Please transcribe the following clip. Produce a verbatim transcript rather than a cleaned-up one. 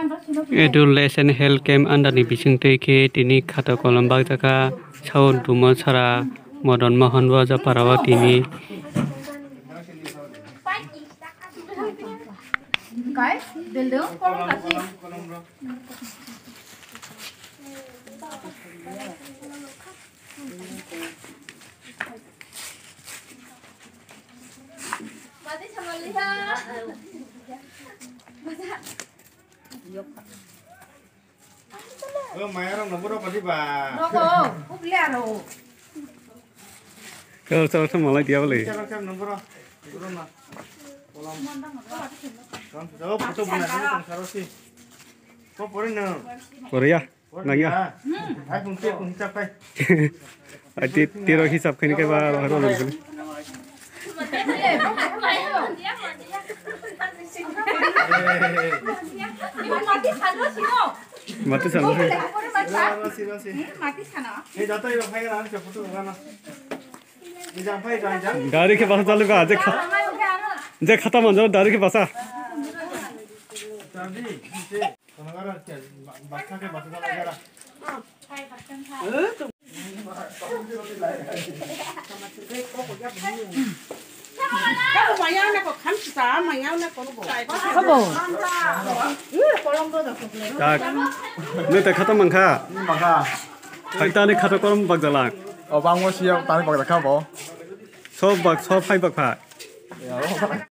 Adolescent Health Camp under ni bisingtwi khe tini khata kolom bakjakha South Dumasara Madan Mohan Bajapara o tini. Guys, building kolom kasi. O maya rok no boro padi ba. Rogo, ubli aro. Kau salah sama lagi dia boleh. Chalo chalo no boro. Boro na. Kolam. Kolam. Jawab foto bina ni tong saro si. Ko pore no. Pore ya. Nang ya. Hai pung te pung chak pai. Ai ti tiro hisab khaini kai ba rohor rohor. Mati salo. Rasi rasi. Hei jata iba phai na se photo na. Ijang phai jang jang. Gari ke basa chalu ka je kha-, je khata manjaro dari ke basa. Tadi se. Tak. Neta khata mangkha. Mangkha. Hai tani khata korom bakjala. O bangmo siya tani bakjakha bo. Sob bak, sob hai bakpha. Ya, o.